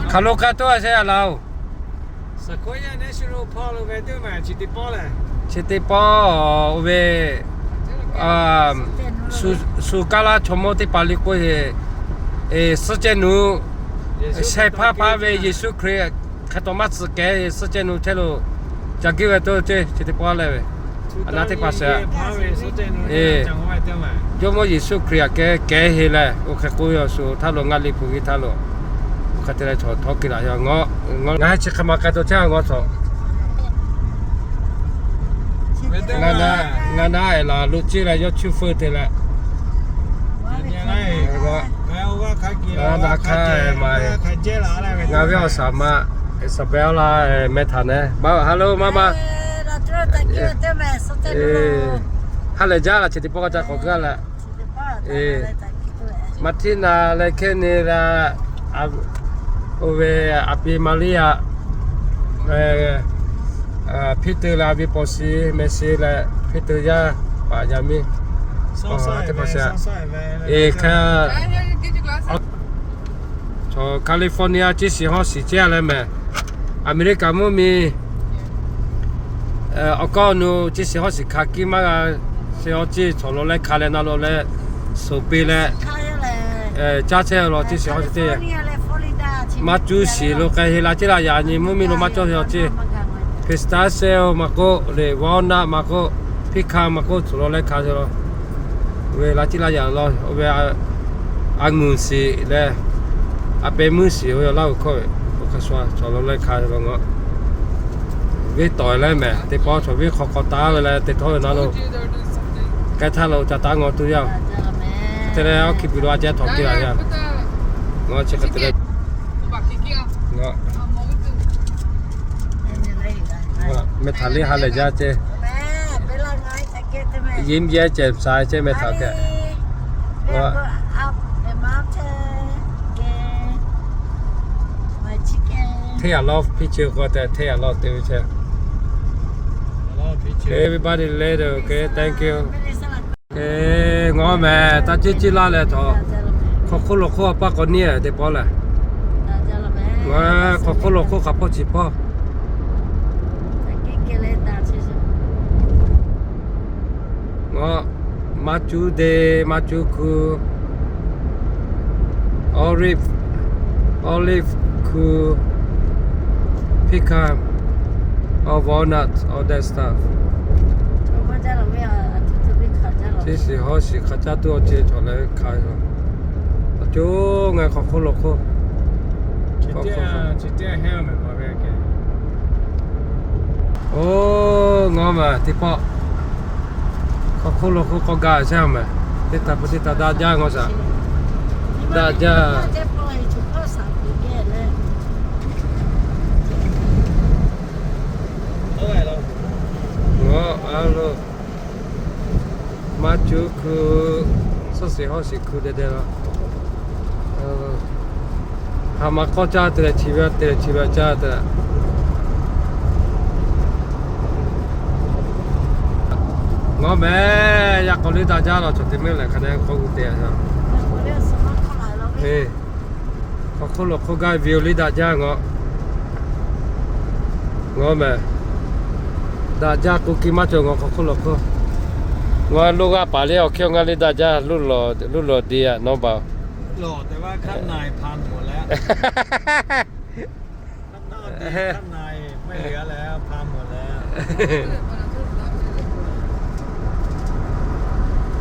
Hk'aˬ lo k'ai tuˬ a shehˆ a laˬ oˬ. Chi teˇ pawˆ oˇ ve, suˍ kaˇ laˇ chaw mawˇ teˇ hpaˍ liꞈ k'oˆ ve, suhˉ cehˇ nu, shehˍ hpaˇ hpaˇ ve Yeˍsuˆ Hkriꞈ hk'e taw maˇ tcuh kehˉ ve suhˉ cehˇ nu chehˇ lo ca geuˆ ve tuˬ ceˇ. Chi teˇ pawˆ leh ve, a naˉ teˇ hpaˍ sheˍ. Jawˇmawˇ Yeˍsuˆ Hkriꞈ aꞈ kehˉ kehˉ he leh, oˇ hk'e k'oˆ ve awˬ shuˍ htaˇ lo ngaˬ liꞈ hpu g'uiˬ htaˇ lo, oˇ hk'e te leh chaw htawˇ keu laˬ yaˇ ngaˬ, ngaˬ hui chi hk'e ma k'ai tuˬ chehˇ ngaˬ chaw. Ngaˬ na, ngaˬ na eˬ laˬ lo ciˇ leh yawˇ chuˇ feu te leh, na hk'aˇ ma, ngaˬ ve awˬ shaˍ ma, Isabella, Meta ne. Hello, mama. Ha lehˬ jaˇ la chi teˇ pawˆ ka ca k'awꞈ gaˇ leh, Martina leh Kenny leh, oˇ ve a pi Maria, Peter leh a pi Pawˇ shiˍ, Mehˍ shiˍ leh Peter yaˇ paˍ yaˇ miˇ, teˇ hpaˍ sheˍ. Eˬ hk'e, chaw California ciˇ shiˍ hawˇ shiˍ cehˇ leh mehˍ, America mvuhˇ miˬ awˬ kawˇ nu ciˇ shiˍ hawˇ shiˍ hk'a kiˇ maˇ g'a, shiˍ hawˇ ciˇ chaw lo leh hk'a leh na lo leh, suˍ piˇ leh, caˇ chehˇ lo ciˇ shiˍ hawˇ shiˍ teˇ, maˇ cuˇ shiˍ lo k'ai he la ciˇ la yaꞈ nyi mvuhˇ miˬ lo maˇ cawˇ shiˍ hawˇ ciˇ, pistachio maˇ k'oˆ leh walnut maˇ k'oˆ, pecan maˇ k'oˆ, chaw lo leh hk'a lo ve la ciˇ la yaꞈ lo oˇ ve, a nguˬ shiˍ leh, a pehˍ mvuhˇ shiˍ oˇ ve laˇ oˬ hkawˇ ve, oˇ hk'a shu chaw lo leh hk'a lo ngaˬ, venˇ tawˍ leh mehˍ teˇ pawˆ chaw venˇ hk'aw k'awꞈ taˍ ve leh te htawˇ ve na lo, k'ai htaˇ lo ca taˍ ngaw tuˬ yaˇ. Te leh awˬ hkiˇ piˬ lo a ceh htawꞈ kiˇ la yaˇ. Ngaˬ chi hk'e te leh, mehˍ htaꞈ liˇ ha lehˬ jaˇ ceh. Yinˉ yehˇ ceh sha ceh mehˍ htaꞈ kehˬ. Take a lot of picture k'o te take a lot te ve ceh. Everybody later, okay, thank you. Ngaˬ mehˍ taˇ ciˇ ciˇ laˇ leh htawˇ, hk'aw hk'oˆ lo hk'oˆ a paˇ k'awꞈ niˇ teˇ pawˆ lehˬ, ngaˬ hk'aw hk'oˆ lo hk'oˆ hk'a hpawˇ chi hpawˇ. Ngaˬ maˇ cuˇ de, maˇ cuˇ hku, olive, olive hku, pecan, or walnut, all that stuff. Ciˇ shiˍ hawˇ shiˍ hk'a caˇ tuˬ awˬ ceh chaw leh hk'a, a co ngaˬ hk'aw hk'oˆ lo hk'oˆ. Oˇ, ngaˬ mehˍ teˇ pawˆ hk'aw hk'oˆ lo hk'oˆ k'awꞈ gaˇ chehˇ mehˍ. Teˇ htaꞈ pa teˇ htaꞈ daꞈ jaˇ ngaw shaˍ. Daꞈ jaˇ. Ngaˬ a lo maˇ cuˇ hku, suhˉ shiˍ hawˇ shiˍ hku deh deh la. Ha ma k'awˇ caˇ te leh chi ve te leh chi ve caˇ te leh. Ngaˬ mehˍ yaꞈ k'aw liˇ daꞈ jaˇ la chaw te mehˍ lehˬ hk'a dehꞈ k'awꞈ gu te a. Hk'aw hk'oˆ lo hk'oˆ gaˇ ve awˬ liˇ daꞈ jaˇ ngaˬ. Ngaˬ mehˍ daꞈ jaˇ k'oˆ kiˇ maˇ cawˬ ngaˬ hk'aw hk'oˆ lo hk'oˆ. Ngaˬ lo g'a paˍ leh awˬ hkehˇ awˬ ngaˇ liˇ daꞈ jaˇ, luˇ lawˬ de a nawˉ ba.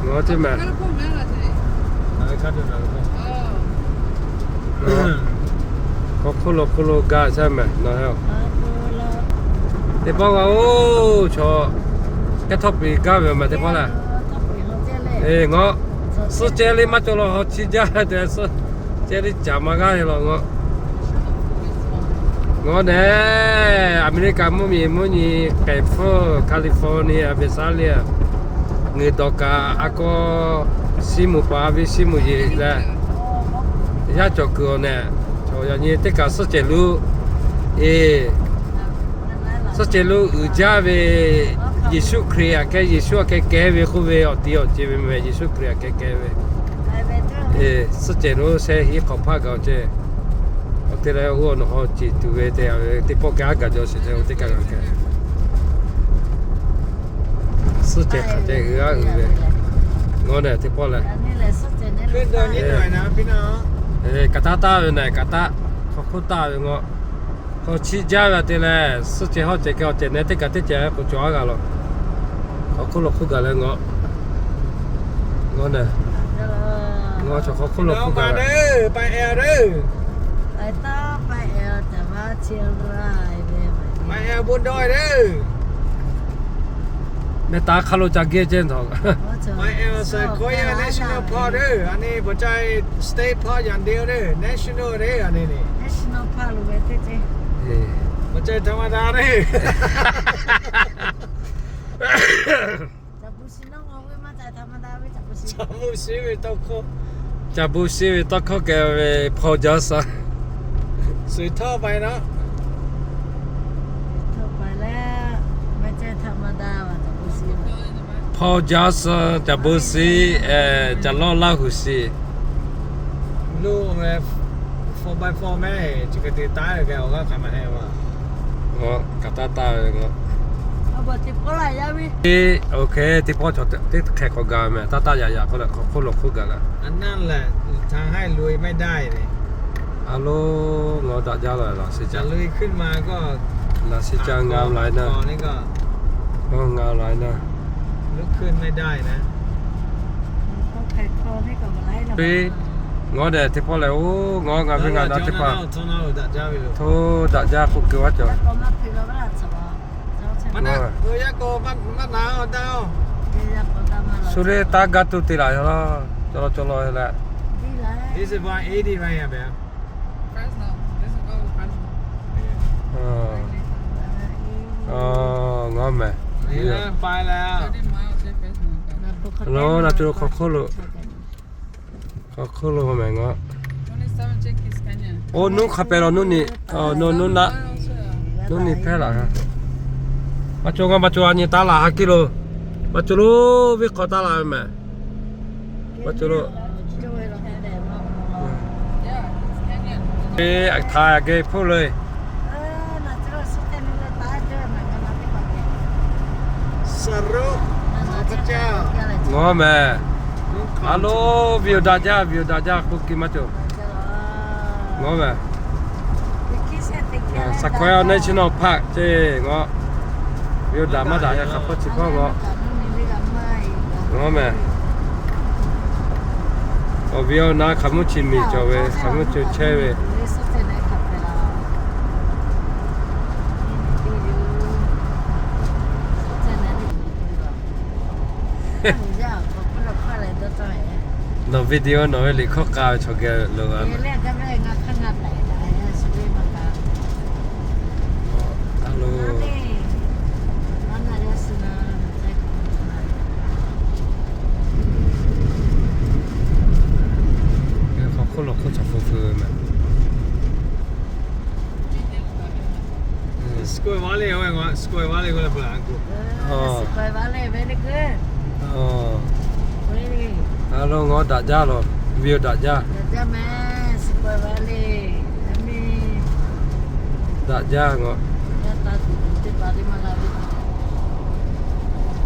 Ngaˬ teˇ mehˍ. Hk'aw hk'oˆ lo hk'oˆ lo gaˇ chehˇ mehˍ na. Teˇ pawˆ g'a oˇ chaw kehˉ htawˇ piˍ gaˇ ve mehˍ teˇ pawˆ lehˬ. Ngaˬ suhˉ cehˇ liˇ maˇ cawˬ la haw chi jaˇ te suhˉ cehˇ liˇ caˍ ma g'aˇ ve la ngaˬ. Ngaˬ nehˬ America mvuhˇ miˬ mvuhˇ nyi k'ehˬ hpfuhˇ California ve saˉ liˇ a, ngeuˍ dawˬ kaꞈ a kawˇ siˉ muˍ paˍ a ve siˉ muˍ yeˬ leh, yaˇ cawˬ kuiˬ awˬ nehˬ, yaꞈ nyi teˇ kaꞈ suhˉ cehˬ lo, e, suhˉ cehˬ lo uiˍ jaˇ ve, Yeˍsuˆ Hkriꞈ aꞈ kehˉ, Yeˍsuˆ aꞈ kehˉ kehˉ ve k'oˆ ve awˬ ti awˬ ceuˬ ve mehˍ, Yeˍsuˆ Hkriꞈ aꞈ kehˉ kehˉ ve, suhˉ cehˬ lo shehˆ hinˉ hk'awꞈ hpaˇ gaˬ awˬ ceh. Awˬ te leh oˇ nawˬ haw ceˬ tuˬ ve te, teˇ pawˆ kehˬ aˉ gaˬ jaw sheˍ te, oˇ teˇ kaꞈ g'a kehˬ. Suhˆ cehˬ hk'aˬ cehˬ uiˍ aˉ uiˍ ve. Ngaw nehˬ teˇ pawˆ leh, kaꞈ taˇ taˇ ve nehˬ, kaꞈ taˇ hk'aw hk'oˆ taˇ ve ngaw. Hk'aw chiˇ jaˇ ve te leh, suhˆ cehˬ hawˉ cehˬ kehˬ awˬ cehˬ nehˬ teˇ kaꞈ teˇ cehˬ k'o cawˬ aˉ g'a la. Hk'aw hk'oˆ lo hk'oˆ gaˬ leh ngaw. Ngaw nehˬ, ngaw chaw hk'aw hk'oˆ lo hk'oˆ gaˬ leh, mehˆ taˍ hk'a lo ca geh ceh htawˇ, National Park, a nyi bawˬ cai state park yaꞈ nyi de, national de, a nyi nyi, national park lo ve teˇ ceh, bawˬ cai htaꞈ ma da le. Caˬ bon shiˍ ve tawˇ hkawˇ, caˬ bon shiˍ ve tawˇ hkawˇ kehˬ ve hpaw jaˇ sa. Suhˍ htawˇ pa na, hpaw jaˇ sa, caˬ bon shiˍ, caˬ lawˇ Laˇ huˍ shiˍ. Four by four meh, chi hk'e te taˉ ve kehˬ awˬ g'aˇ hk'a ma he ma. Ngaw, kaꞈ taˇ taˇ ve ngaw. Teˇ, OK, teˇ pawˆ chaw teˇ hk'e k'awꞈ gaˬ meh, taˇ taˇ yaꞈ yaꞈ k'oˆ leh hk'aw hk'oˆ lo hk'oˆ gaˬ la. A lo, ngaw daꞈ jaˇ la, laꞈ sheh ca, laꞈ sheh ca ngaˬ lai na, ngaˬ lai na. Ngaw dehꞈ teˇ pawˆ leh, oˇ ngaw ngaˬ ve ngaˬ na teˇ hpaˍ hto daꞈ jaˇ k'oˆ keu vaˇ cawˬ. Shu le taˇ gaˇ tuˬ te laˬ yaw la, cawˬ law cawˬ law leh. Ngaˬ mehˬ, lo na tuˬ hk'aw hk'oˆ lo, hk'aw hk'oˆ lo mehˬ ngaw. Oˇ nuˇ hk'a pehˍ la nuˇ ni, nuˇ naˆ, nuˇ ni hpehˇ laˬ. Maˇ cawˬ ngaw, maˇ cawˬ a nyi taˇ laˬ ha kiˇ lo. Maˇ cawˬ lo, venˇ hk'aw taˇ laˬ ve mehˬ. Maˇ cawˬ lo. Ve aꞈ htaꞈ geh hpoˆ le. Ngaw mehˬ, a lo, video daꞈ jaˇ, video daꞈ jaˇ k'oˆ kiˇ maˇ cawˬ. Ngaw mehˬ, Sequoia National Park ceˇ ngaw. Video daꞈ maˇ daꞈ yaꞈ hk'aˬ hpawˇ chi hpawˇ ngaw. Ngaw mehˬ, awˬ video na hk'aˬ mvuhˇ chi miˬ cawˬ ve, hk'aˬ mvuhˇ cawˬ chehˇ ve. Nawˬ video nawˬ ve liꞈ hkawˇ k'a ve chaw geh lo a. A lo, hk'aˬ hk'oˆ lo hk'oˆ chaw hpu hpu mehˬ. A lo, ngaw daꞈ jaˇ la, video daꞈ jaˇ. Daꞈ jaˇ ngaw.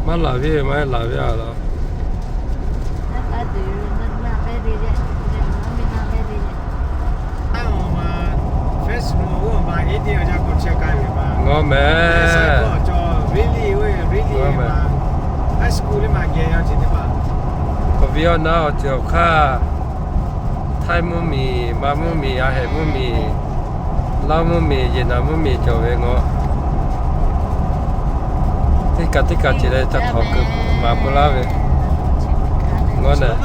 Maˇ laˬ ve, maˇ laˬ ve a la. Ngaw mehˬ, ngaw mehˬ. Awˬ viˉ awˬ naˉ awˬ ceuˬ awˬ hk'aˇ, Htaiˇ mvuhˇ miˬ, Manˇ mvuhˇ miˬ, Aˬ heꞈ mvuhˇ miˬ, Laˇ mvuhˇ miˬ, Yeˍnaˍ mvuhˇ miˬ cawˬ ve ngaw. Teˇ kaꞈ teˇ kaꞈ ceh leh ca htawnˍ kuiˬ maˍ peuˬ laˇ ve. Ngaw nehˬ.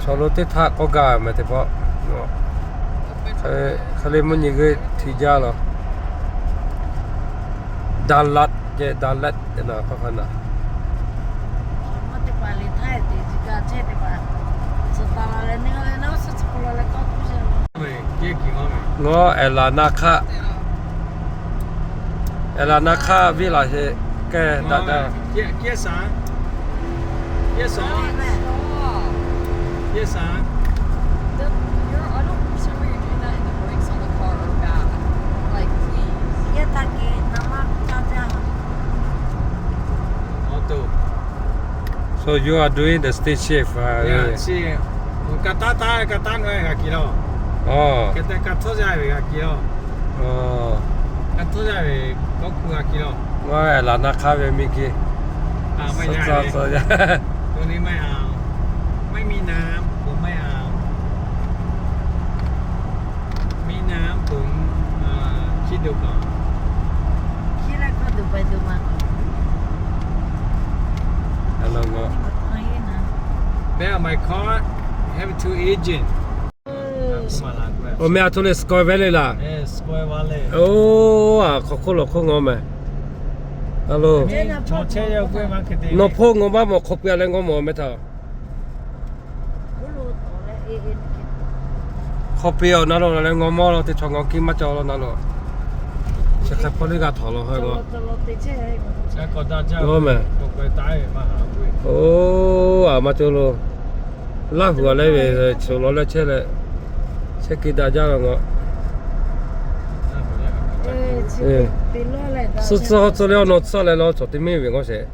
Chaw lo teˇ htaˇ k'awˇ gaˇ mehˬ teˇ pawˆ. Hk'e le mvuhˇ nyi g'euˆ hti jaˇ la. Dalat ceh, Dalat te na k'awˇ hk'a naˬ. Ngaˬ hui Atlanta hk'aˆ, Atlanta hk'aˆ viˉ laˬ sheˍ kehˬ daꞈ jaˇ. So you are doing the stick shift, uh, yeah, really? Ka taˉ taˉ, ka taˉ nawˬ g'a kiˬ lawˬ. Oh. Ka taˉ, ka htawˇ yaˇ ve g'a kiˬ lawˬ. Oh. Ka htawˇ yaˇ ve kawˆ hkuˇ g'a kiˬ lawˬ. Ngaˬ hui Atlanta hk'aˆ ve miˬ guiˬ. ไม่มีน้ำ ไม่มีน้ำ ผมไม่เอา มีน้ำ ผม เอ่อ คิดดูก่อน คิดแล้วก็ดูไปดูมาก่อน Hello, ngaˬ. Well, my car have two engine. Awˬ meh a htoꞈ le, Squaw Valley laˬ? Oˇ, a hk'aw hk'oˆ lawˬ hk'oˆ ngaˬ meh. Hello. Nawˬ hpawˇ ngaˬ maˇ mawˬ, hk'aw pui a leh ngaˬ mawˬ meh htaꞈ. Hk'aw pui awˬ na lo leh ngaˬ mawˬ lo teˇ chaw ngaˬ kiˇ maˇ cawˬ lo na lo. Chi hk'e hpawˇ liˇ g'a htawnˍ lo ha ngaˬ. Ngaˬ meh. Oˇ, a maˇ cawˬ lo. Laˇ huˍ a leh ve, choˬ lawˬ leh chehˇ leh, chehˇ kiˇ daꞈ jaˇ la ngaˬ. Suh tcuh ha tcuh leh awˬ nawˬ tcuh leh law cawˬ teˇ miˇ ve ngaˬ sheˍ.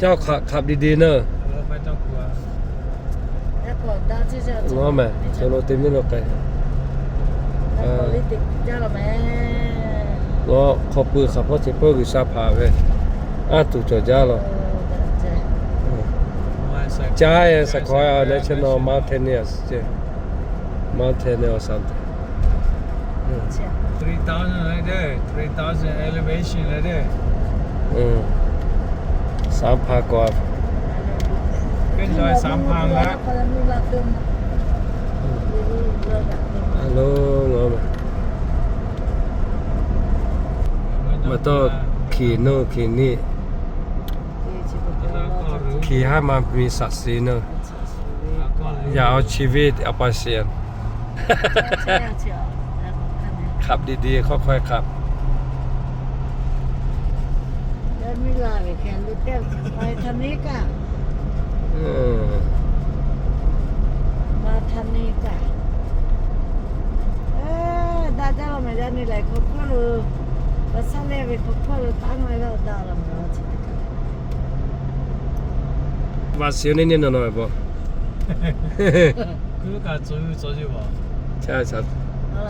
Ca hk'aꞈ hk'aꞈ ดีๆ naˇ. Ngaˬ meh, choˬ lo teˇ miˇ lo k'ai. Ngaˬ hk'aw pui hk'aˬ hpawˇ chi peuˬ G'uiˬsha hpaˍ ve, aˉ tuˬ cawˬ jaˇ la. Caˇ e sa hkawˇ a leh chehˇ naw mountainous, mountainous or something. Three thousand เลยเด้อ three thousand elevation เลยเด้อ สามพันกว่า ขึ้นดอยสามพันแล้ว Hello, ngaˬ meh. Maˇ tawˇ hkiˬ nuˇ hkiˬ niˆ, hkiˬ haˉ ma mi saꞈ shiˍ naˇ. Yaꞈ awˬ chi ve a pa shiˍ. Hk'aꞈ ดีๆ hk'aw hk'aw e hk'aꞈ. Va shiˍ neˇ neˇ naw naw e pa.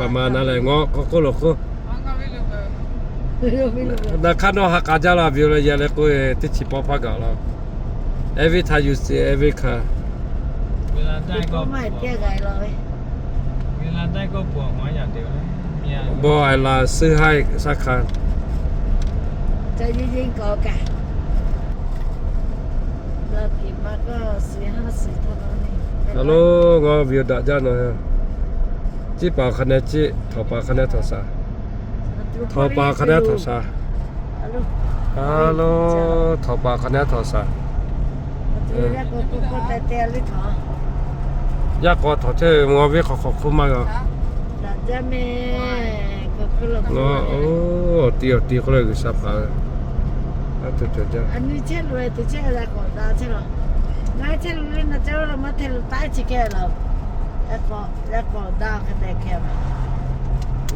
ประมาณนั้นแหละ ngaˬ hk'aw hk'oˆ lawˬ hk'oˆ. Naˬ hk'aˇ nawˬ ha k'a jaˇ la ve yoˬ leh, yaꞈ leh k'oˆ teˇ chi pawˆ hpaˇ gaˬ la. Every time you see every car. Bawˬ a laˬ suh haiˬ shaˉ hk'a. Hello, ngaˬ video daꞈ jaˇ naw. Ciˉ paˍ hk'a neh ciˉ, htawnˍ paˍ hk'a neh htawnˍ shaˍ. Htawnˍ paˍ hk'a neh htawnˍ shaˍ. Hello, htawnˍ paˍ hk'a neh htawnˍ shaˍ. Yaˇ k'aw htawnˍ chehˇ ve mvuhˇ g'aˇ venˇ hk'aw hk'aw hk'oˆ maˇ g'a. Ngaˬ, oˇ, awˬ ti awˬ ti k'oˆ leh G'uiˬsha hpaˍ ve.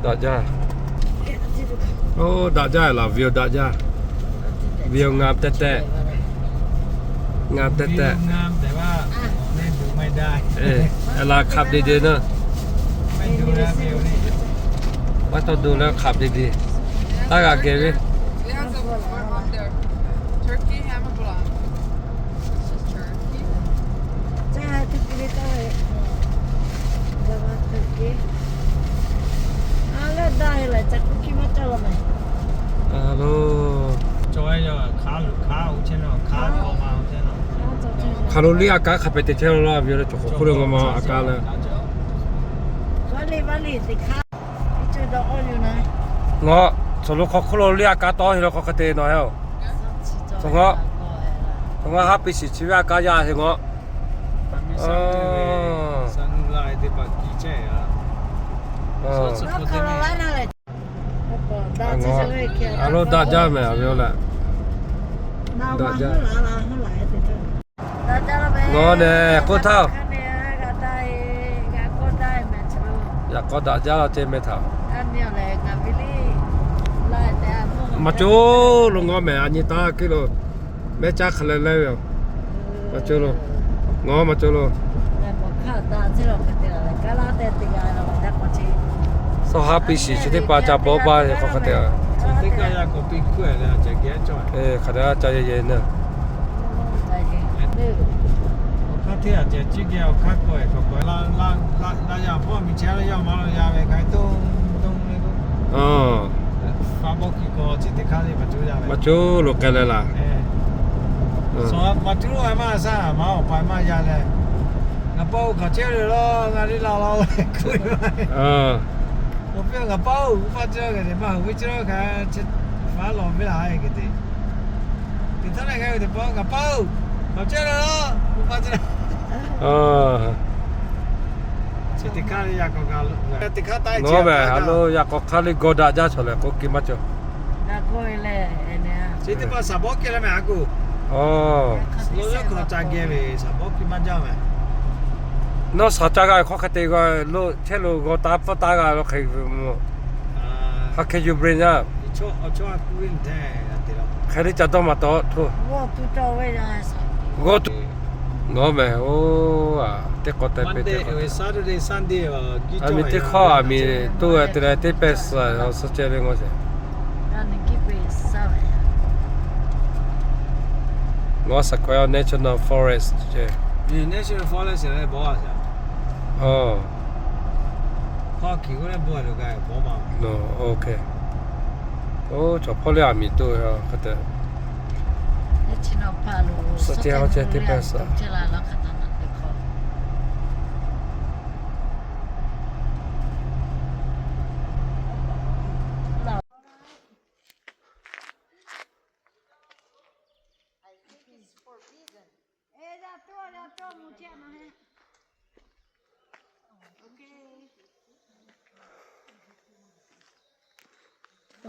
Daꞈ jaˇ. Oˇ, daꞈ jaˇ laˬ, view daꞈ jaˇ. View ngaˬ tehꞈ tehꞈ. Ngaˬ tehꞈ tehꞈ. Laˬ hk'aꞈ ดีๆ naˇ. Maˇ tawˇ du leh hk'aꞈ ดีๆ. Taˇ g'a geh ve. Hk'aˬ lo liˇ a kaˉ hk'a pehꞈ te chehˇ la ve yoˬ leh, chaw hk'aw hk'oˆ lo ngaˬ ma a kaˉ leh. Ngaˬ, chaw lo hk'aw hk'oˆ lo liˇ a kaˉ tawˇ heˆ la hk'aw hk'e te nawˬ heˆ-oˬ. Ngaˬ, ngaˬ haˉ pui shiˍ chi ve a kaˉ yaˇ heˆ ngaˬ. A lo daꞈ jaˇ mehˍ, a lo daꞈ jaˇ mehˍ, a ve lehˬ. Daꞈ jaˇ. Nawˬ nehˬ k'oˆ htaˇ, yaꞈ k'aw daꞈ jaˇ la ceh meh htaꞈ. Maˇ coˬ lo ngaw mehˍ, a nyi taˇ kiˇ lo mehˉ caˇ hk'a leh leh ve yoˬ. Maˇ coˬ lo, ngaw maˇ coˬ lo. Saˇ haˉ piˇ shiˍ chi teˇ hpaˍ ca bawˇ baˇ ve k'o hk'a te, hk'a te ca yehˬ nehˬ. Maˇ coˬ lo k'ai leh laˬ. Nawˬ mehˍ, a lo yaꞈ k'aw hk'aˇ liˇ gaw daꞈ jaˇ chaw lehˬ k'oˆ ke maˇ cawˬ. Nawˬ shaˍ ca g'a ve hk'aw hk'e te g'a lo chehˇ lo g'aw taˍ pfuhˇ taˍ g'a lo hk'e ve mvuhˇ. How can you bring up? Hk'e liˇ ca dawˇ maˇ tawˆ htoˇ. G'aw tuˬ, nawˬ mehˍ, oˇ, teˇ k'aw teh pe teˇ k'aw. A miˍ teˇ hkawˇ a miˍ toˇ ve te leh teˇ pehˇ suh suh ceh ve ngaw sheˍ. Ngaw Sequoia National Forest ceh. Oˇ, chaw hpawˇ lehˬ a miˍ toˇ ve hk'a te. Suh ceh haw ceh teˇ pehˇ suh.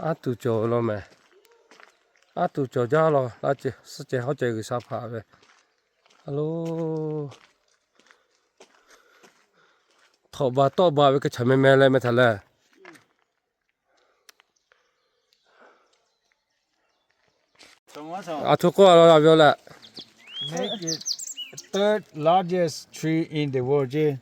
Aˉ tuˬ cawˬ law mehˍ. Aˉ tuˬ cawˬ jaˇ law, suhˉ ceh hawˉ ceh G'uiˬsha hpaꞈ ve. A lo, htawnˍ baˬ tawˆ baˬ ve hk'e chaw meh meh leh meh htaꞈ leh. A htoꞈ k'oˆ la ve yoˬ lehˬ, third largest tree in the world ce.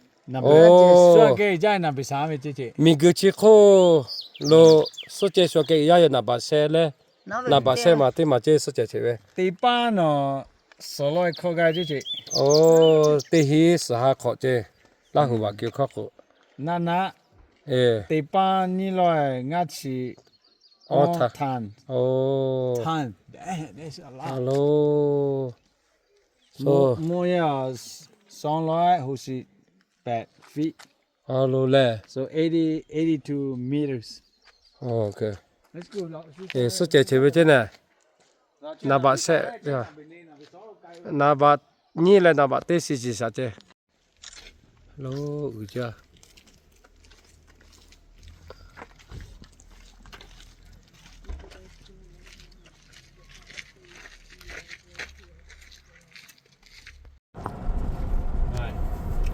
Miˬguiˬ chi hk'oˆ lo suhˉ ceh shuˍ keh yaˇ yehˬ naˍ baꞈ sheh leh, naˍ baꞈ sheh maˬ teˇ maˬ ceh suhˉ ceh cheꞈ ve. Teˇ paˇ nawˬ suhˍ lawˇ hkawˇ gaˇ ce. Oˇ, teˇ hinˉ suhˍ ha hk'awꞈ ceh, Laˇ huˍ vaꞈ kiˬ hkawˇ k'o, naˆ naˆ, teˇ paˇ nyiˇ lawˇ ngaˇ chi awˇ htaˇ, a lo, mvuhˇ yeˇ สองร้อยหกสิบแปด feet. A lo lehˬ, eighty, eighty-two meters. Suhˉ ceh cheꞈ ve ceh nehˬ, naˍ baꞈ shehˆ, naˍ baꞈ nyiˇ leh naˍ baꞈ teˇ shiˍ shiˍ shaˍ ceh. Lo uiˍ jaˇ.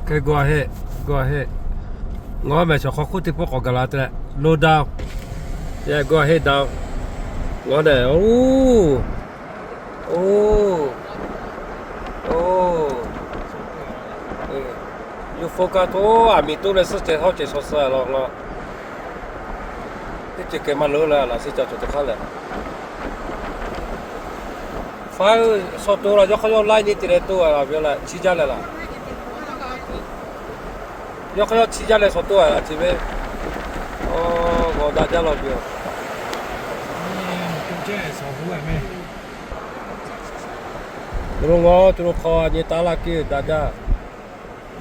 Hk'e go ahead, go ahead. Ngaˬ mehˍ chaw hk'aw hk'oˆ teˇ pawˆ k'awꞈ gaˬ la te leh, low down. Yeah, go ahead down. Ngaˬ nehˬ, oˇ, oˇ, oˇ. Yuˬ focus htaˇ aˬ miˍ toˇ leh suhˉ ceh hawˉ ceh shaw suh law ngaˬ. Teˇ ceuˬ kehˬ maˇ loˍ leh laꞈ sheh ca cawˬ teˇ hk'aˇ lehˬ. Fa shaw to la yawˇ hk'aˇ yawˇ laiˉ nyi te leh toˇ a ve leh chiˇ jaˇ leh laˬ. Yawˇ hk'aˇ yawˇ chiˇ jaˇ leh shaw toˇ a laꞈ ce ve. G'awˬ daꞈ jaˇ law ve yoˬ. Tuˬ lo ngaˬ tuˬ lo hk'aw nyi taˍ laˇ kiˇ daꞈ jaˇ.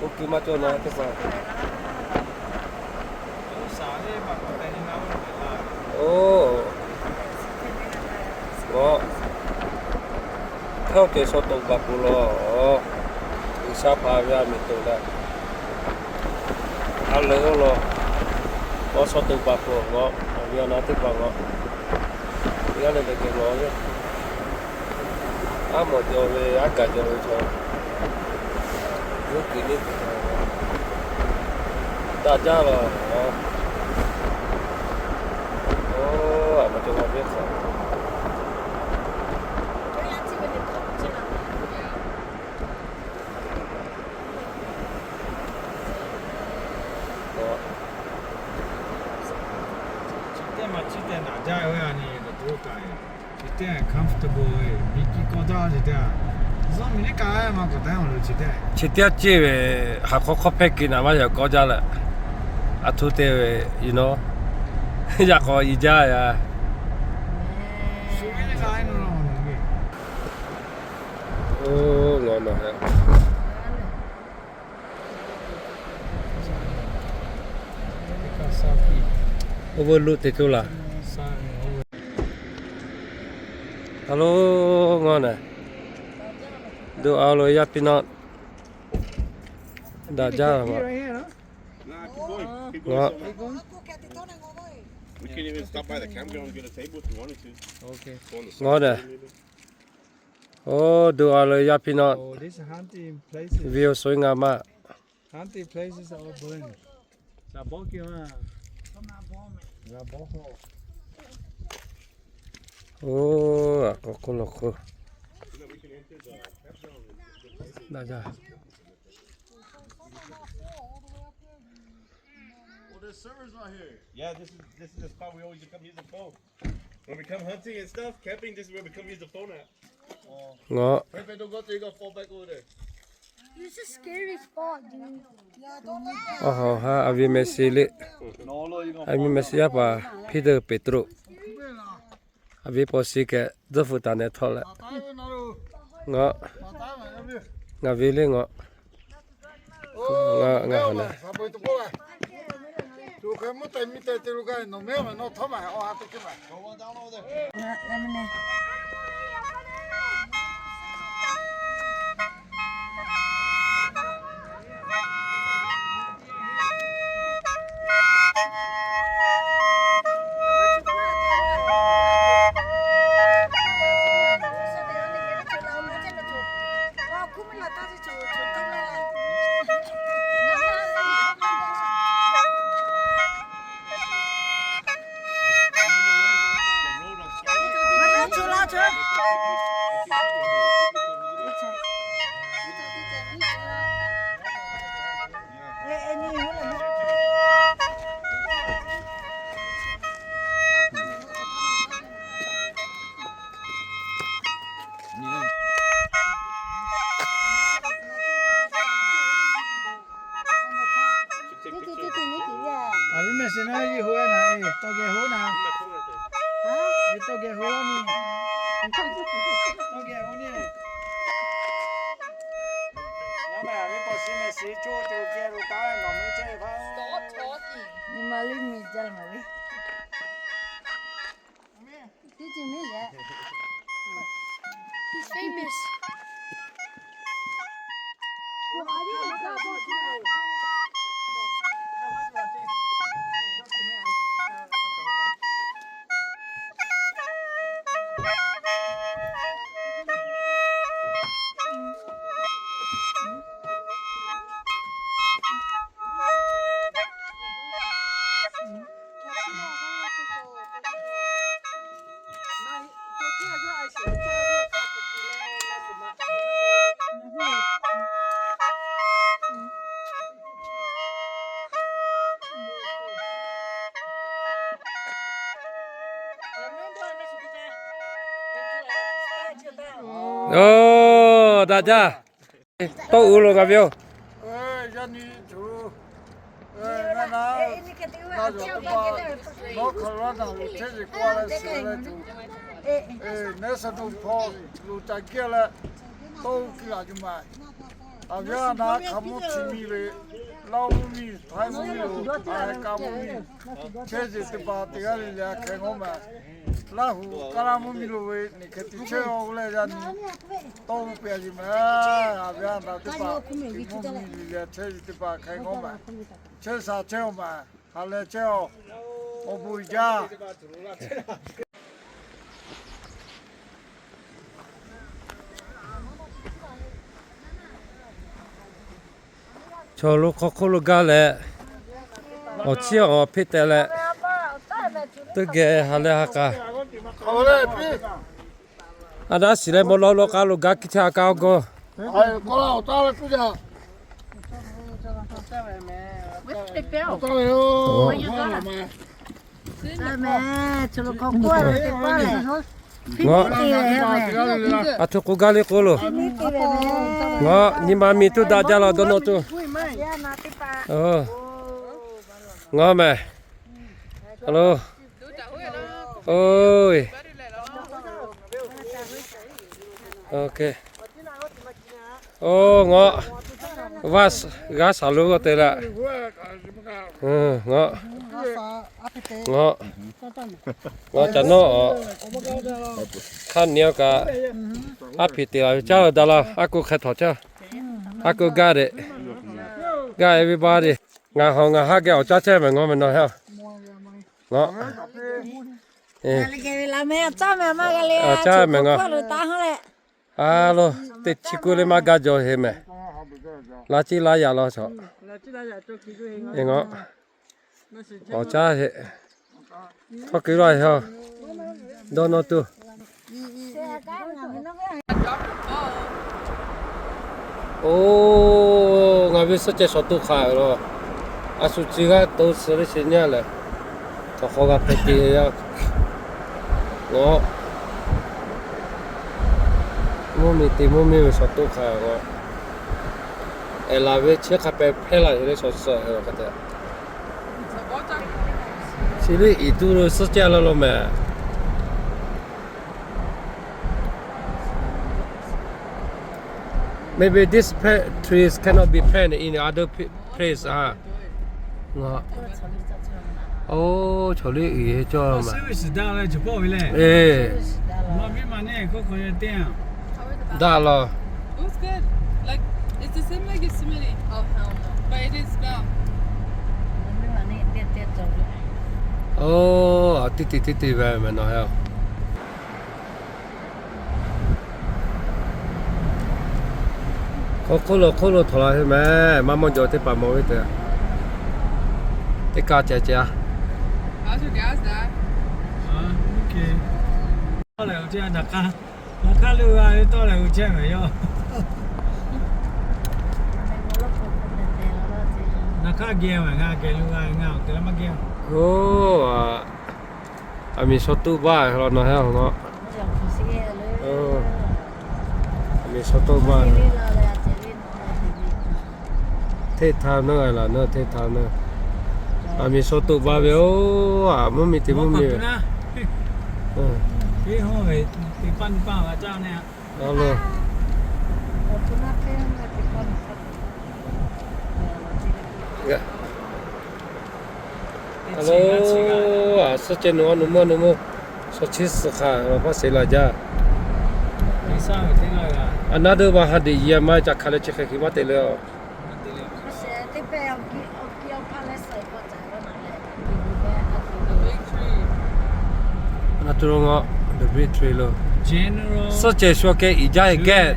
Oˇ kiˇ maˇ cawˬ na teˇ hpaˍ. Oˇ, ngaˬ hk'aˇ ceh shaw toꞈ baˬ k'oˍ law. G'uiˬsha hpaˍ ve aˬ miˍ toꞈ leh, A leuˬ-o law, k'aw shaw teꞈ paˍ peuˬ g'aw, awˬ viˉ awˬ na teˇ hpaˍ g'aw, teˇ g'aˇ leh leh geh g'aw ve, aˉ mawˬ jaw ve, aˉ gaˬ jaw ve chaw, yawˇ kuiˬ neˇ kuiˬ daꞈ jaˇ law. Oˇ, aˬ ma cawˬ ma ve hk'aˬ. Chi teˇ maˬ chi tehꞈ naˍ jaˇ ve a nyi, chi teˇ comfortable ve, miˬ kiˇ kawˇ jaˇ chi teˇ, zuhˇ miˬ liˇ ka maˇ k'awꞈ taˍ-o lo chi teˇ. Chi teˇ ceˇ ve, haˍ hk'awˇ hk'awˇ hpehˇ kuiˬ naˍ maˇ yaꞈ kawˇ jaˇ leh, a htoꞈ te ve, you know, yaꞈ k'aw i jaˇ ya. Oˇ, ngaw naˬ he. Oˇ ve lo teꞈ to laˬ. Hello, ngaw naˬ. Duˬ a lo yaˇ piˇ naˆ. Daꞈ jaˇ laˬ. Ngaw. We can even stop by the campground and get a table if you wanted to. Ngaw naˬ. Oˇ, duˬ a lo yaˇ piˇ naˆ. View สวยงามมาก. Oˇ, a k'aw hk'oˆ lo hk'oˆ. Daꞈ jaˇ. Oh, there's servers out here. Yeah, this is this is the spot we always come use the phone. When we come hunting and stuff, camping, this is where we come use the phone at. Ngaw. Perfect, don't go there, you gotta fall back over there. It's a scary spot, dude. Awˬ hawˬ ha a viˉ meh shiˍ le. A viˉ meh shiˍ yaˇ paˍ Peter Petrus. A viˉ paw shiˍ kehˬ zuhˇ hpu taˍ neh htawˆ leh. Ngaw. Ngaˬ ve le ngaw. Ngaˬ ngaˬ ha na. A viˉ meh shiˍ na, yehˬ hoˆ na, tawˇ geh hoˆ na. Tawˇ geh hoˆ ni. Tawˇ geh hoˆ ni. Yaˇ meh a viˉ paw shiˍ meh shiˍ coˇ te geh lo taˍ ve nawˬ meh chehˇ ve hpaˇ. Nyi ma liˇ miˬ jaˇ maˬ ve. He's famous. Oˇ, daꞈ jaˇ. Tawˇ uiˍ lo ngaˬ ve yoˬ. Yaˇ nyi tuˬ, ngaˬ na, ngaˬ zuhꞈ teˇ hpaˍ North Carolina lo chehˇ ve k'oˆ leh shiˍ leh tuˬ, Minnesota hpawˇ lo ca giˇ leh, tawˇ uˉ kiˇ laˬ tuˬ maˬ. A viˉ a na hk'a mvuhˇ chi miˬ ve, Laˇ mvuhˇ miˬ, Htaiˇ mvuhˇ miˬ lo, Aˍmeˍriˆkaˍ mvuhˇ miˬ, chehˇ ve teˇ hpaˍ teˇ g'aˇ le le a hkeh ngawˇ maˬ. Laˇ huˍ kaˇ laˇ mvuhˇ miˬ lo ve neˬ hk'e te chehˇ-oˬ leh yaˇ nyi tawˇ ve pehˬ a yeˬ mehˬ. A ve a daꞈ teˇ hpaˍ mvuhˇ miˬ le le chehˇ ve teˇ hpaˍ hk'e g'awˇ mehˬ. Chehˇ sha chehˇ-oˬ mehˬ. Ha leh chehˇ-oˬ. Awˬ bon uiˍ jaˇ. Chaw lo hk'aw hk'oˆ lo gaˇ leh, awˬ ciˉ awˬ hpeˆ teh leh, teˇ geh ha leh ha k'a. A daꞈ shiˍ leh mawˇ lawˇ lawˇ k'aˉ lo gaˇ kiˇ chehˇ a kaˇ awˬ gawˇ. Ngaˬ a htoꞈ k'oˆ gaˇ le k'oˆ loˬ. Ngaˬ nyi ma miˬ tuˬ daꞈ jaˇ la dawˇ nawˇ tuˬ. Ngaˬ mehˬ. Hello. Oˇ. Oˇ, ngaˬ g'aˇ shaˍ lo g'aˇ te leh. Ngaˬ, ngaˬ, ngaˬ ca nawˇ hk'aˇ nyi-aˬ kaꞈ, aˉ hpeꞈ te la ve caˇ daꞈ la, aˉ k'oˆ hk'e htawnˍ caˇ. Aˉ k'oˆ gaˇ deꞈ, gaˇ everybody. Ngaˬ hawˬ ngaˬ haˉ geh awˬ caˇ chehˇ mehˬ ngaˬ mehˬ nawˬ heˆ. Ngaˬ awˬ caˇ mehˬ ngaˬ. A lo, teˇ chi ku le maˇ gaˇ jaw heˆ mehˬ. Laˇ ciˉ laˇ yaꞈ law chaw. Ngaˬ awˬ caˇ heˆ. Htawˇ keu laˇ heˆ. Dawˇ nawˇ tuˬ. Oˇ, ngaˬ ve suhˆ ceh shawˍ toˆ hk'a lo, a shu chi g'aˇ to suh le sheˍ nyaˇ lehˬ, htawnˍ hk'aw g'a hpehꞈ te yaˇ. Ngaˬ mvuhˇ miˬ te mvuhˇ miˬ ve shawˍ toˆ hk'a lo, ehˬ laˬ ve chi hk'a pehꞈ hpehˇ la heˆ le shawˍ suhˆ hk'a te. Chi liˇ iˍ tuˇ lo suhˆ ceh la lo mehˬ. Maybe this pa-, trees cannot be plant in other p-, place, ha. Ngaˬ, oˇ, chaw liˇ uiˍ cawˇ mehˬ. Eˬ. Daꞈ law. Oˇ, teˇ te teˇ te ve mehˬ nawˬ heˆ. Hk'aw hk'oˆ lo hk'oˆ lo htawnˍ la ve mehˬ, maˇ mawˇ jaw teˇ hpaˍ mawˬ ve te. Teˇ kaˇ ceh ceh a. Naˍ hk'aˇ lo g'a ve tawˇ leh g'uˇ chehˇ mehˍ yawˇ. Naˍ hk'aˇ geh mehˬ, ngaˬ geh lo g'a ve, ngaˬ awˬ te leh maˇ geh. Oˇ, aˬ miˍ shawˍ toˆ baˇ law nawˬ heˆ ngaˬ. Aˬ miˍ shawˍ toˆ baˇ. Hteˇ htaˇ naˉ laˬ naˉ hteˇ htaˇ naˉ. Aˬ miˍ shawˍ toˆ baˇ ve oˬ, a mvuhˇ miˬ te mvuhˇ miˬ ve. Hello, a suhˆ ceh nawˬ a nawˬ meuˇ nawˬ meuˇ shaw chiˇ suhˍ hk'a paˇ sheˍ la jaˇ. A naˉ deˇ ma ha deꞈ yaꞈ maˇ ca hk'a leh chi hk'e hk'e maˇ te le a. Naˍ tuˬ lo ngaˬ, the big tree lo. Suhˆ ceh shu keh uiˍ jaˇ ve geh.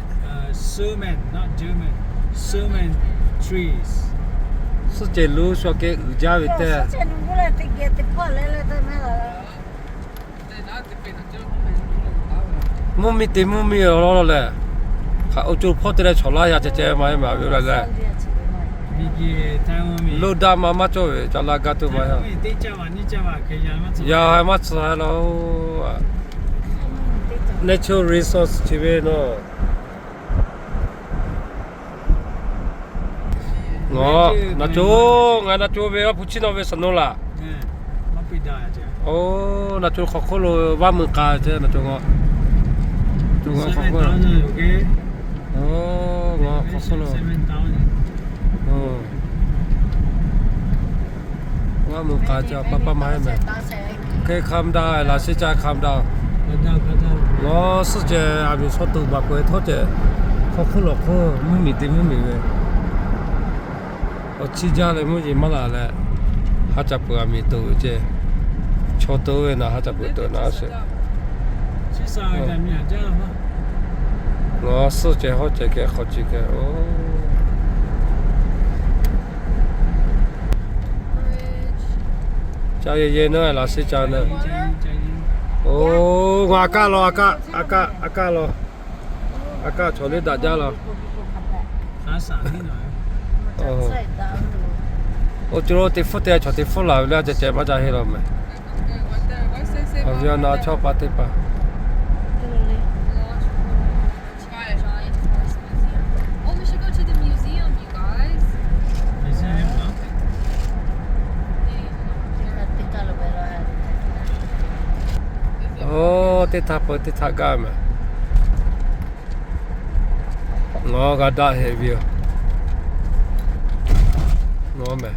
Suhˆ ceh lo shu keh uiˍ jaˇ ve tehꞈ. Mvuhˇ miˬ te mvuhˇ miˬ law law lehˬ, hk'aˬ oˇ co hpawˇ te leh chaw laˇ yaˇ ceh ceh ma e maˍ ve oˇ leh lehˬ. Loˇ daꞈ ma maˇ cawˇ ve ca laˇ gaˇ tuˬ ma yaˇ. Yaˇ maˇ tcuh la oˬ. Natural resource chi ve nawˬ. Ngaˬ naˍ co, ngaˬ naˍ co ve awˬ hpu chiˇ nawˬ ve suhˍ nawˬ laˬ. Oˇ, naˍ co hk'aw hk'oˆ lo vaˇ meuˇ k'a ce naˍ co ngaˬ. Oˇ, ngaˬ hk'aw hk'oˆ lo. Mvuhˇ k'a ca pa pa maˇ heˆ mehˍ. Hk'e calm down, laꞈ shiˍ ca calm down. Nawˬ suhˆ ceh aˬ miˍ shaw tuˬ baˬ peuˬ htawˇ ceh, hk'aw hk'oˆ lawˬ hk'oˆ mvuhˇ miˬ te mvuhˇ miˬ ve, awˬ chiˇ jaˇ leh mvuhˇ yeˬ maˇ laˬ leh, ha ca peuˬ aˬ miˍ toˬ ve ceh, chaw to ve naˬ ha ca peuˬ toˬ naˬ sheˍ. Nawˬ suhˆ ceh hawˉ ceh keh hk'aw ci keh oˬ. Ca yehˬ yehˬ nawˉ laꞈ shiˍ ca nawˉ. Oˬ, ngaˬ a kaˆ law, a kaˆ, a kaˆ, a kaˆ law. A kaˆ chaw liˇ daꞈ jaˇ law. Oˬ, cawˬ lo teˇ hpfuhˇ te chaw teˇ hpfuhˇ laˬ ve le, ceh ceh maˇ ca heˆ law mehˍ. Awˬ viˉ awˬ na chawˇ pa teˇ hpaˍ. Oˬ, teˇ htaˇ peuˬ teˇ htaˇ gaˇ mehˍ. Ngaˬ g'a daꞈ heˆ ve yoˬ. Ngaˬ mehˍ.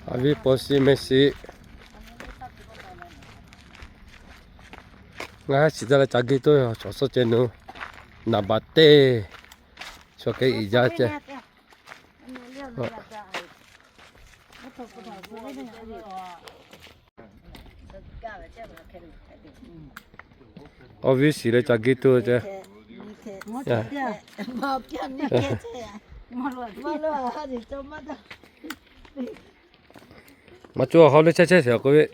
Aˬ viˉ paw shiˍ mehˍ shiˍ. Ngaˬ ha shiˍ daꞈ leh ca geh toˆ yoˬ, chaw suhˆ ceh nu, naˍ baˬ teˇ, chaw keh iˍ jaˇ ceh. Awˬ viˉ shiˍ leh ca geh toˆ ceh. Maˇ cawˬ hawˉ leh chehˇ chehˇ sheˍ k'oˆ ve.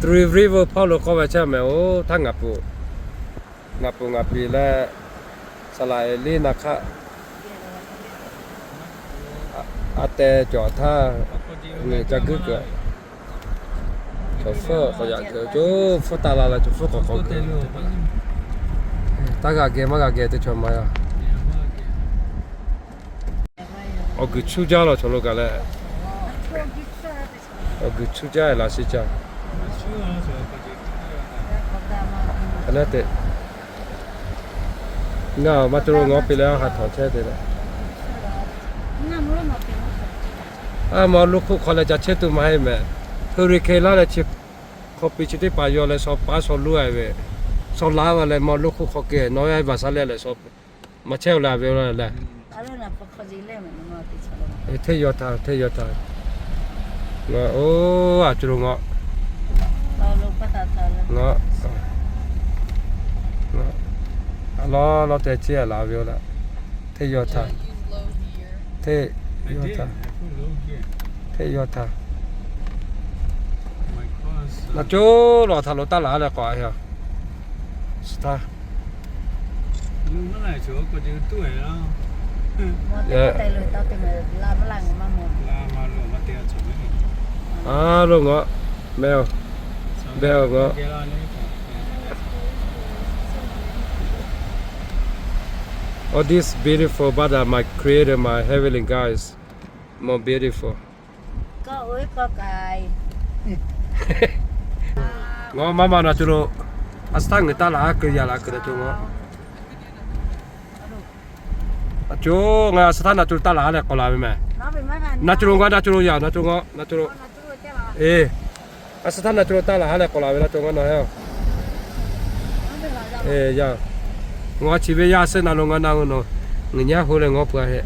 Three River hpawˇ lo k'oˆ ve chehˇ mehˍ oˬ. Htaˇ ngaˬ pu, ngaˬ pu ngaˬ piˍ leh, saˍ laꞈ e liˇ na hk'aˆ, a teh cawˬ htaˇ, ngaˬ ca guiˇ kuiˬ. Chaw hpfuhˇ k'awꞈ yaꞈ kuiˬ, chaw hpfuhˇ taˍ la leh chaw hpfuhˇ k'awꞈ k'awꞈ kuiˬ. Taˇ g'a geh maˇ g'a geh teˇ chaw ma yaˇ. Awˬ guiˬ chuˇ jaˇ law chaw lo kaꞈ leh. Awˬ guiˬ chuˇ jaˇ laꞈ shiˍ ca. Aˬ leh teꞈ, ngaˬ maˇ cawˬ lo ngaˬ piˇ leh haꞈ htawnˍ chehˇ te leh. A ma loˇ hk'oˆ hk'aw leh ca chehˇ tuˬ maˇ heˆ mehˍ. Heuˆ riˍ hk'e laˇ leh chi hk'aw piˇ chi teˇ hpaˍ yaw leh shaw paˉ shaw luˇ a ve, shaw laˇ ve leh ma loˇ hk'oˆ hk'aw keh nawˬ yaˇ baˬ shaˉ leh leh shaw maˇ chehˇ o la ve o la leh. Hteˇ yaw htaˇ, hteˇ yaw htaˇ. Ngaˬ oˬ, a cawˬ lo ngaˬ, ngaˬ, ngaˬ, a lawˉ lawˉ te chiˇ a la ve o la. Hteˇ yaw htaˇ, hteˇ yaw htaˇ, hteˇ yaw htaˇ. Naˬ cawˬ lawˬ htaꞈ lo taˇ laˬ leh k'awꞈ a yaˇ. Suh htaˇ, a lo ngaˬ, meh o, meh o ngaˬ. All this beautiful, but uh, my creator, my heavenly God is more beautiful. Ngaˬ maˇ maˇ na tu lo, a suh htaˇ ngaˬ taˇ laˬ ha keu yaꞈ la keu na tu ngaˬ. A co ngaˬ a suh htaˇ na tu lo taˇ laˬ ha leh k'awꞈ la ve mehˬ. Na tu lo ngaˬ na tu lo yaꞈ na tu lo ngaˬ na tu lo. E, a suh htaˇ na tu lo taˇ laˬ ha leh k'awꞈ la ve na tu ngaˬ na he. E, yaˇ. Ngaˬ chi ve yaˇ suhˉ na lo ngaˬ na lo nawˬ, ngaˬ nyaˇ hu leh ngaˬ pu a heˆ.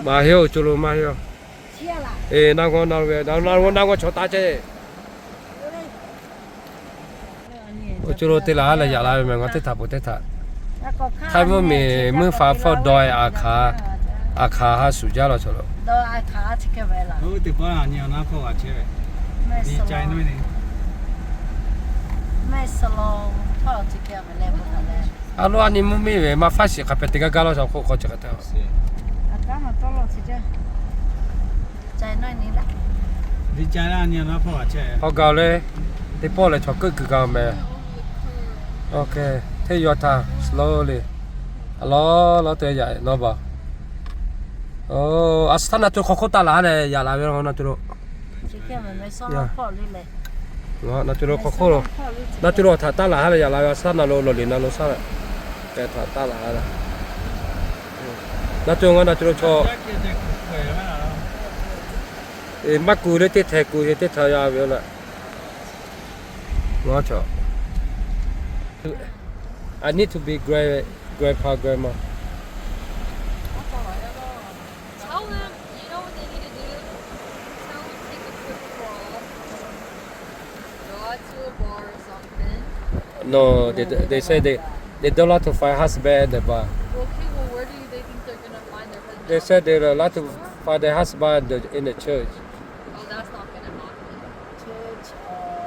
Maˇ heˆ, awˬ co lo maˇ heˆ. E, na ngaˬ na lo ve, na ngaˬ na ngaˬ chaw taˇ chehˇ. Awˬ co lo te laˬ ha leh yaꞈ la ve mehˬ, ngaˬ teˇ htaꞈ peuˬ teˇ htaꞈ. Htaiˇ mvuhˇ miˬ meuˇ fa hpfuhˇ daweh a hkaˍ, a hkaˍ ha shuˍ jaˇ law chaw lo. A lo a nyi mvuhˇ miˬ ve maˇ faˉ shiˍ hk'a pehꞈ te gaˇ gaˇ law chaw hk'oˆ hk'aw chi hk'a te. Hk'aw gaˬ leh, teˇ pawˆ lehˬ chaw keuˆ kuiˬ gaˬ mehˬ. Hteˇ yaw htaˇ slowly. A lawˉ lawˉ te yaꞈ nawˉ baˬ. A suh htaˇ na tu lo hk'aw hk'oˆ taˇ laˬ ha leh yaꞈ la ve na tu lo. Na tu lo hk'aw hk'oˆ lo, na tu lo htaꞈ taˇ laˬ ha leh yaꞈ la ve, a suh htaˇ na lo lawˬ liˬ na lo shaˉ leh, htaꞈ taˇ laˬ ha leh. Na tu lo ngaˬ na tu lo chaw. Maˇ kuˬ leh teˇ htehꞈ kuˬ heˆ teˇ htehꞈ yaˇ ve yoˬ leh. Ngaˬ chaw, I need to be grand, grandpa, grandma. Tell them, you know what they need to do? Tell them take a trip abroad. Go out to a bar or something. No, they, they say they, they don't like to find husband at the bar. Okay, well, where do you, they think they're gonna find their husband? They said they like to find their husband in the church. Oh, that's not gonna happen.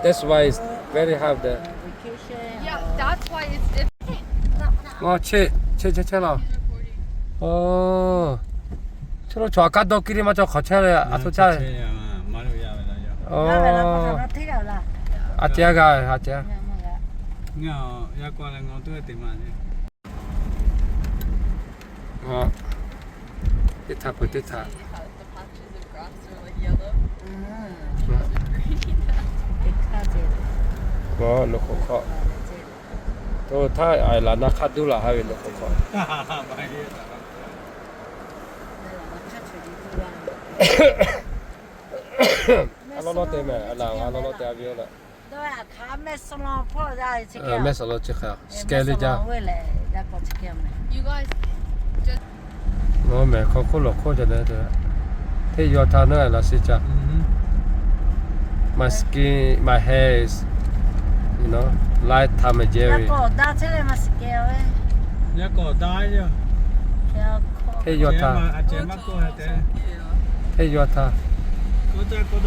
That's why it's very hard there. Yeah, that's why it's different. Ngaˬ chehˇ chehˇ chehˇ law. Oˬ, chaw lo chaw a kaˉ dawˇ kiˇ le maˇ cawˬ hk'awꞈ chehˇ le a htoꞈ caˇ ve. Oˬ, a ceh g'a a ceh. Ngaˬ teˇ htaꞈ peuˬ teˇ htaꞈ. Ngaˬ lo hk'aw hk'aw, to htaˇ a laˬ na hk'a duˇ laˬ ha ve lo hk'aw hk'aw. A lawˉ lawˉ te mehˬ, a laˬ a lawˉ lawˉ te a ve yoˬ leh. Mehˆ suhˍ law chi hk'e, scary jaˇ. Nawˬ mehˬ hk'aw hk'oˆ lawˬ hk'oˆ ca leh te, hteˇ yaw htaˇ nawˉ laꞈ shi ca. My skin, my hair is, you know, like Tom and Jerry. Hteˇ yaw htaˇ, hteˇ yaw htaˇ.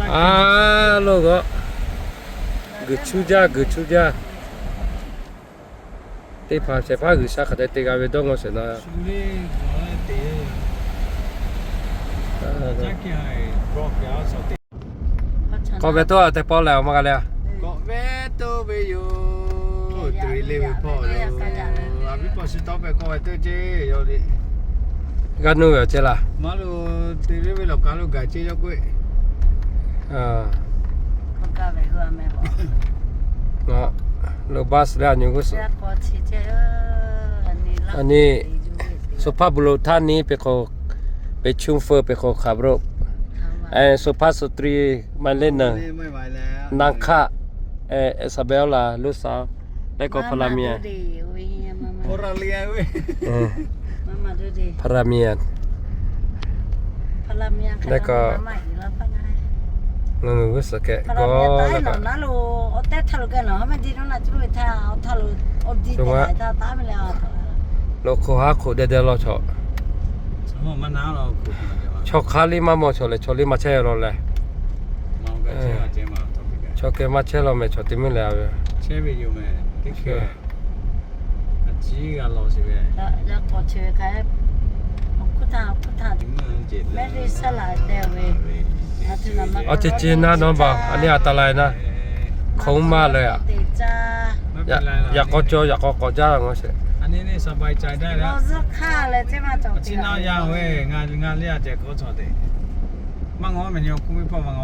A lo g'aꞈ, guiˬ chuˇ jaˇ, guiˬ chuˇ jaˇ. Teˇ hpaˍ shehˍ hpaˇ G'uiˬsha hk'aˬ hk'e te g'a ve dawˇ ngaw sheˍ na. K'awꞈ ve toˇ a teˇ pawˆ lehˬ, awˬ ma g'a leh a. K'awꞈ ve toˇ ve yoˬ. Tuˬ le ve hpawˇ yoˬ. A viˉ paw shi tawˇ pehˍ k'awꞈ ve toˇ ceˇ yoˬ le. G'a nuˇ ve awˬ ceˇ laˇ. Maˇ lo te ve ve lawˬ ka lo gaˬ ceˇ yawˇ k'oˆ e. Lo bus leh a nyi g'uˇ suhˍ. A nyi, Sopha Blo htaˇ nyi peˬ k'o, peˬ chuˇ feu peˬ k'o hk'a bro. Sopha Street maˇ lehˬ naˍ, Naˍ hkaˆ, Isabella, Luˇsaˍ, leh k'o Phaˍraˍmiˍ. Phaˍraˍmiˍ. Leh k'o, ngaˬ g'uˇ suhˍ kehˬ g'awˇ leh k'o, lo hk'oˆ haˉ hk'oˆ deh deh law chaw. Chaw hk'aˬ liˇ maˇ mawˬ chaw lehˬ, chaw liˇ maˇ chehˇ law leh. Chaw kehˬ maˇ chehˇ law mehˬ, chaw te meuˇ leh a ve. Awˬ ceuˬ ceuˬ naˇ nawˉ baˬ, a nyi a ta lai naˇ, hk'oˆ maˇ leh a. Yaꞈ k'aw cawˬ, yaꞈ k'aw k'awꞈ jaˇ la ngaˬ sheˍ.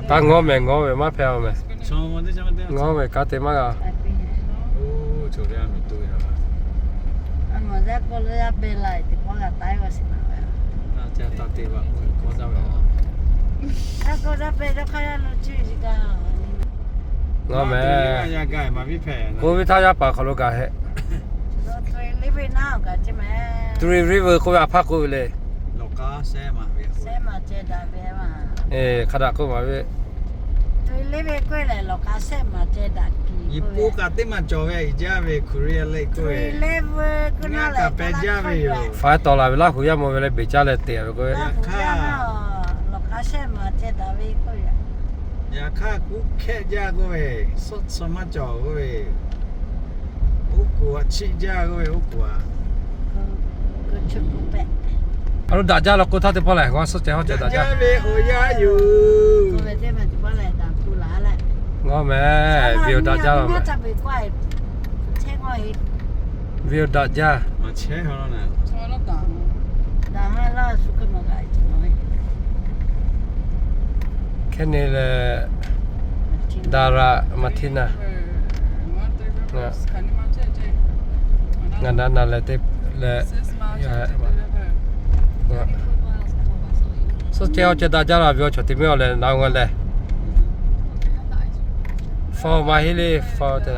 Taˇ ngawˉ mehˍ, ngawˉ ve maˇ hpehꞈ a mehˍ. Ngawˉ ve kanˉ te maˇ g'a. Ngawˉ mehˍ. K'oˆ ve htaˇ yaˇ paˍ hk'aw lo gaˬ hehꞈ. Three River k'oˆ ve a hpaˇ k'oˆ ve le. Hk'a daꞈ k'oˆ maˍ ve. Iˉ pu kaꞈ teˇ maˬ cawˬ ve, iˉ jaˇ ve Korea leh k'oˆ ve, ngaˬ kaꞈ pehˬ jaˇ ve yoˬ. Faˍ tawˍ laˬ ve Laˇ huˍ yaˇ mawˬ ve leh beˬ caˇ leh te ve k'oˆ ve. Yaꞈ hk'aˇ, yaꞈ hk'aˇ kuˉ hkehˆ jaˇ k'oˆ ve, suhˆ tsuhˇ maˇ cawˬ k'oˆ ve, oˉ k'oˍ a chiˆ jaˇ k'oˆ ve, oˉ k'oˍ a. A lo daꞈ jaˇ la k'o htaˇ teˇ pawˆ lehˬ, g'aw suhˆ ceh hawˉ ceh daꞈ jaˇ ve awˬ yanˇ yoˬ. Ngawˉ mehˍ, view daꞈ jaˇ la mehˍ. View daꞈ jaˇ. Hkehˇ ne leh, Dara Martina. Ngaˬ na na leh te leh, suhˆ ceh hawˉ ceh daꞈ jaˇ la ve awˬ chaw te mehˇ a leh na nga leh, faw maˇ heˆ le, faw te.